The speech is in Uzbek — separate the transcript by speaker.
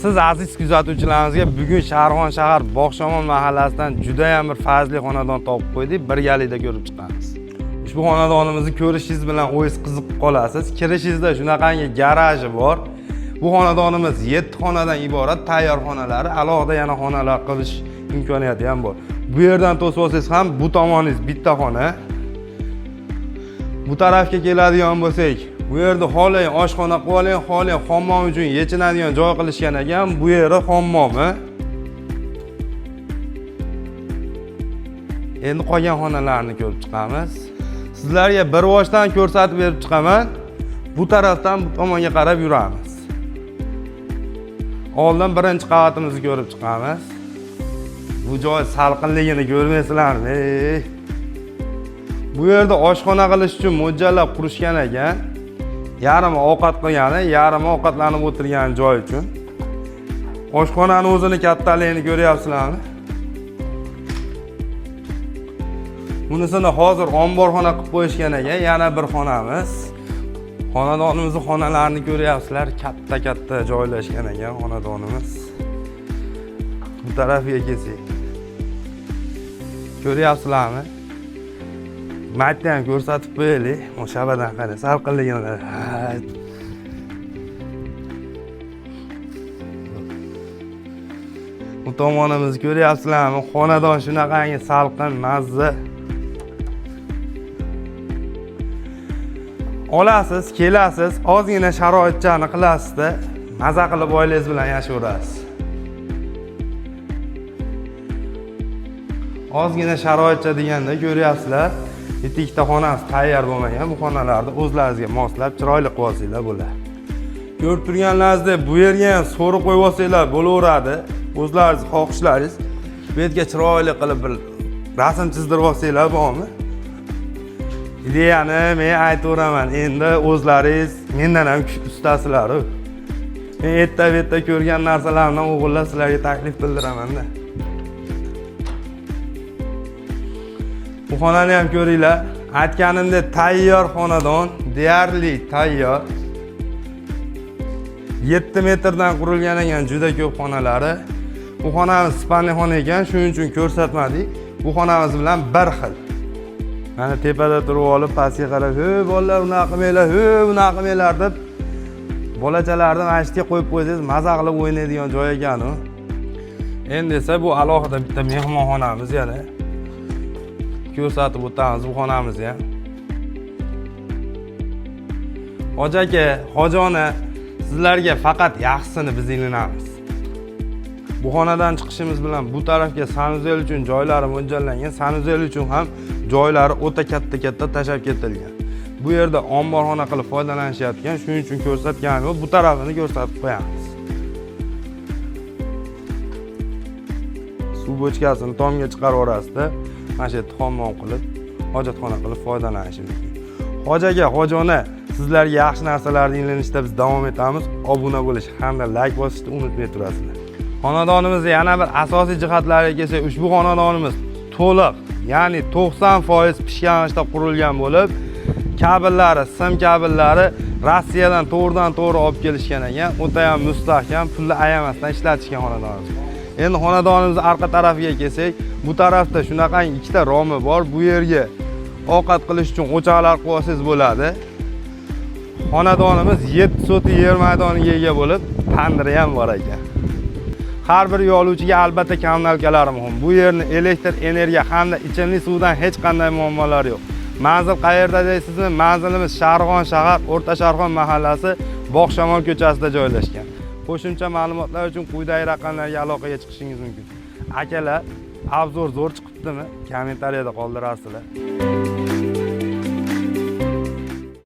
Speaker 1: Siz aziz kuzatuvchilarimizga bugun Sharg'on shahar Bog'shamol mahallasidan juda ham bir fazli xonadon topib qo'ydik, birgalikda ko'rib chiqamiz. Ushbu xonadonimizni ko'rishingiz bilan o'zingiz qiziqib qolasiz. Kirishingizda shunaqangi garaji bor. Bu xonadonimiz 7 xonadan iborat, tayyor xonalari, alohida yana xonalar qilish imkoniyati ham bor. Bu yerdan to'sib olsangiz ham bu tomoningiz bitta xona. Bu tarafga keladigan bo'lsak, bu yerda xohlang oshxona qilib oling, xohlang hammom uchun yechinadigan joy qilishgan ekan. Bu yeri hammomi. Endi qolgan xonalarni ko'rib chiqamiz. Sizlarga bir boshdan ko'rsatib berib chiqaman. Bu tarafdan bu tomonga qarab yuramiz. Oldin birinchi qavatimizni ko'rib chiqamiz. Bu joy salqinligini ko'rmaysizlarmi? Ey! Bu yerda oshxona qilish uchun mo'ljallab qurishgan ekan. Yarmi ovqat qilgani, yarmi ovqatlanib o'tirgan joy uchun. Oshxonani o'zini kattaligini ko'ryapsizlarmi? Bunisini hozir omborxona qilib qo'yishgan ekan. Yana bir xonamiz. Xonadonimizni xonalarini ko'ryapsizlar, katta-katta joylashgan ekan xonadonimiz. Bu tarafiga kelsak. Ko'ryapsizlarmi? Maytni ham ko'rsatib qo'yaylik. Shabadan qarang, salqinligini qarang. Bu tomonimizni ko'ryapsizlarmi? Xonadon shunaqangi salqin, mazza. Olasiz, kelasiz, ozgina sharoitchani qilasizda, maza qilib oilangiz bilan yashayverasiz. Ozgina sharoitcha deganda ko'ryapsizlar, bitta ikkita xonasi tayyor bo'lmagan, bu xonalarni o'zlaringizga moslab chiroyli qilib olsanglar bo'ladi. Ko'rib turganlaringizdek bu yerga ham so'ri qo'yib olsanglar bo'laveradi. O'zlaringiz xohishlaringiz. Bu yerga chiroyli qilib bir rasm chizdirib olsanglar bormi? Ideyani men aytaveraman. Endi o'zlaringiz mendan ham ustasizlar-u. Men erta-berta ko'rgan narsalarimdan o'g'illar sizlarga taklif bildiraman-da. Bu xonani ham ko'ringlar. Aytganimdek tayyor xonadon, deyarli tayyor. 7 metrdan qurilgan ekan juda ko'p xonalari. Bu xonamiz spalniy xona ekan, shuning uchun ko'rsatmadik. Bu xonamiz bilan bir xil. Mana tepada turib olib pastga qarab, "Hey bolalar, unaqa qilmanglar, hey bunaqa qilmanglar" deb bolachalarni mana shu yerga qo'yib qo'ysangiz, maza qilib o'ynaydigan joy ekan u. Endi esa bu alohida bitta mehmonxonamiz yana. Ko'rsatib o'tamiz bu xonamizni ham. Hoji aka, hoji ona, sizlarga faqat yaxshisini biz ilinamiz. Bu xonadan chiqishimiz bilan bu tarafga sanuzel uchun joylari mo'ljallangan. Sanuzel uchun ham joylari o'ta katta-katta tashlab ketilgan. Bu yerda omborxona qilib foydalanishyapti, shuning uchun ko'rsatganim yo'q. Bu tarafini ko'rsatib qo'yamiz. Suv bochkasini tomga chiqarib yuborasizda, mana shu yerda hammom qilib, hojatxona qilib foydalanish mumkin. Hoji aka, hoji ona, sizlarga yaxshi narsalarni ilinishda biz davom etamiz. Obuna bo'lish hamda like bosishni unutmay turasizlar. Xonadonimizning yana bir asosiy jihatlariga kelsak, ushbu xonadonimiz to'liq, ya'ni 90% pishgan g'ishtda qurilgan bo'lib, kabellari, sim kabellari Rossiyadan to'g'ridan to'g'ri olib kelishgan ekan. O'ta ham mustahkam, pulni ayamasdan ishlatishgan xonadonimiz. Endi xonadonimizning orqa tarafiga kelsak, bu tarafda shunaqangi ikkita romi bor. Bu yerga ovqat qilish uchun o'choqlar qo'yib olsangiz bo'ladi. Xonadonimiz 7 sotik yer maydoniga ega bo'lib, tandiri ham bor ekan. Har bir uy oluvchiga albatta kommunalkalari muhim. Bu yerni elektr energiya hamda ichimlik suvdan hech qanday muammolar yo'q. Manzil qayerda deysizmi? Manzilimiz Sharg'on shahar, O'rta Sharg'on mahallasi, Bog'shamol ko'chasida joylashgan. Qo'shimcha ma'lumotlar uchun quyidagi raqamlarga aloqaga chiqishingiz mumkin. Akalar, obzor zo'r chiqibdimi? Kommentariyada qoldirasizlar.